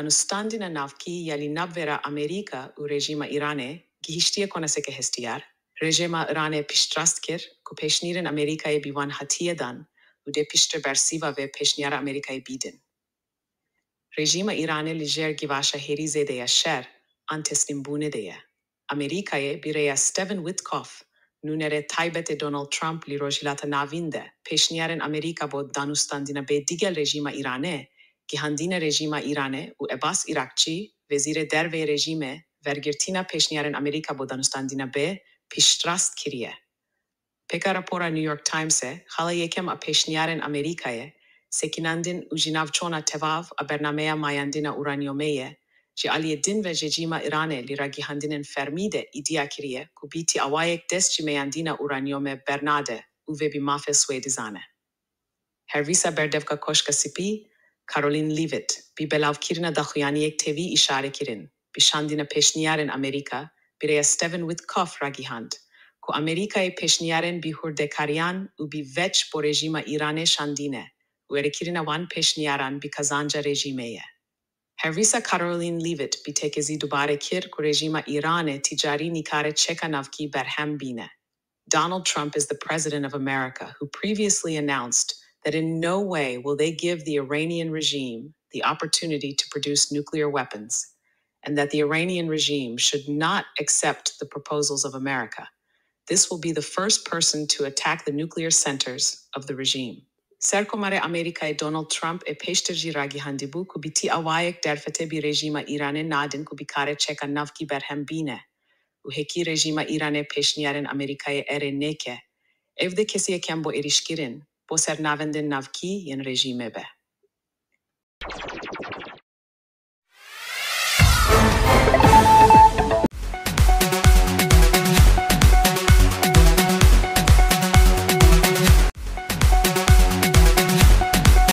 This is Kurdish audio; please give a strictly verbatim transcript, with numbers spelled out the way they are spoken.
Danûstandina navkî ya li navbera Amerîka û rejîma Îranê gihîştiye koneseke hestiyar. Rejîma Îranê piştrast kir ku pêşnîrên Amerîkayê bi wan hatiye dan û dê piştre bersîva vê pêşniyara Amerîkayê bîdin. Rejîma Îranê li jêr givaşa hêrî zêde ya şer an teslîmbûnê de ye. Amerîkayê bi rêya Stephen Witkoff, nûnerê taybetê Donald Trump li Rojhilata Navîn de pêşniyarên Amerîka bo danûstandina bê digel rejîma Îranê gihandîne rejîma Îranê û Ebas Îrakçî, wezîrê derve yê rejîmê, vergirtina pêşniyarên Amerîka bo danûstandina bê piştrast kiriye. Pêka rapora New York Timesê, xala yekem a pêşniyarên Amerîkayê sekinandin û ji nav çona tevav a bernameya mayandina uranyomê ye, ji aliyê din ve rejîma Îranê li ragihandinên fermî de îdia kiriye ku bîtî awayek dest ji meyandina uranyomê bernade û vê bi mafê Swêdizan e. Hervîsa berdevka Koşka Sipî, Karoline Leavitt, bi belavkirina daxuyaniyek tevî îşare kirin, bi şandina pêşniyarên Amerîka, bi rêya Stephen Witkoff ragihand ku Amerîkayê pêşniyarên bi hurdekariyan û bi veç bo rejîma Îranê şandine û erêkirina wan pêşniyaran bi kazanca rejîmê ye. Hervîsa Karoline Leavitt bi tekezî dubare kir ku rejîma Îranê ti carî nikare çeka navkî berhem bîne. Donald Trump is the president of America who previously announced that in no way will they give the Iranian regime the opportunity to produce nuclear weapons, and that the Iranian regime should not accept the proposals of America. This will be the first person to attack the nuclear centers of the regime. Serkomarê Amerîkayê Donald Trump ê pêştir jî ragihandibû ku bi tî awayek derfetê bi rejîma Îranê nadin ku bikare çeka navkî berhem bîne û hêkî rejîma Îranê pêşniyarên Amerîkayê erê nêke, ev de kesî yekem bo êrîşkirin bo ser navendên navkî yên rejîmê be.